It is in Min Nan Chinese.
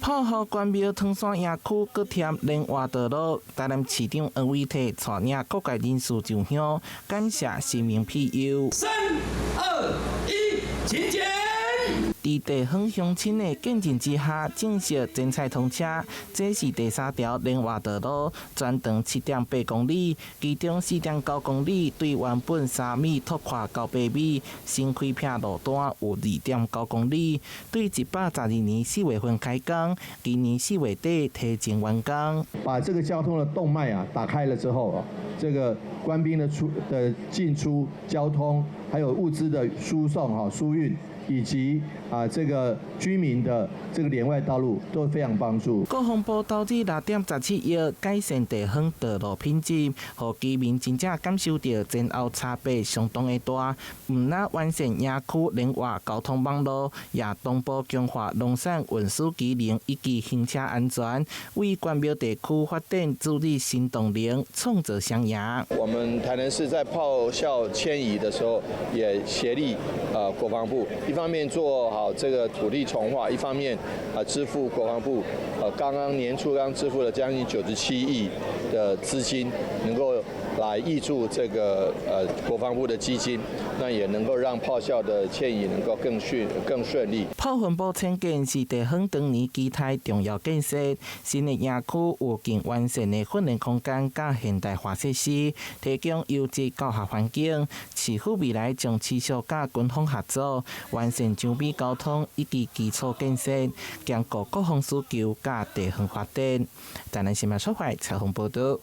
炮校關廟湯山營區閣添聯外道路，台南市長黃偉哲帶領各界人士上香，感謝神明庇佑。三二一，請見。佇地方鄉親的見證之下，正式剪彩通車。這是第三條聯外道路，全長7.8公里，其中4.9公里對原本3米拓寬到8米，新開闢路段有2.9公里。對112年4月份開工，今年4月底提前完工。把這個交通的動脈啊打開了之後啊，這個官兵的出的進出交通，還有物資的輸送哈輸運，以及啊這個居民的這個聯外道路都非常幫助。國防部投資6.17億改善地方道路品質，予居民真正感受著前後差別相當的大。毋但完善營區聯外交通網路，也同步強化農產運輸機能以及行車安全，為關廟地區發展注入新動能，創造雙贏。我們台南市在炮校遷移的時候，也協力國防部，一方面做好這個土地重劃，一方面啊支付國防部，剛剛年初剛支付了將近97億的資金，能夠來挹注這個國防部的基金，那也能夠讓炮校的遷移能夠更順更順利。炮分部遷建是地方當年期待重要建設，新的營區有更完善的訓練空間佮現代化設施，提供優質教學環境。市府未來將持續佮軍方合作，完善周邊交通以及基礎建設，兼顧各方需求佮地方發展。台南新聞出發採訪報道。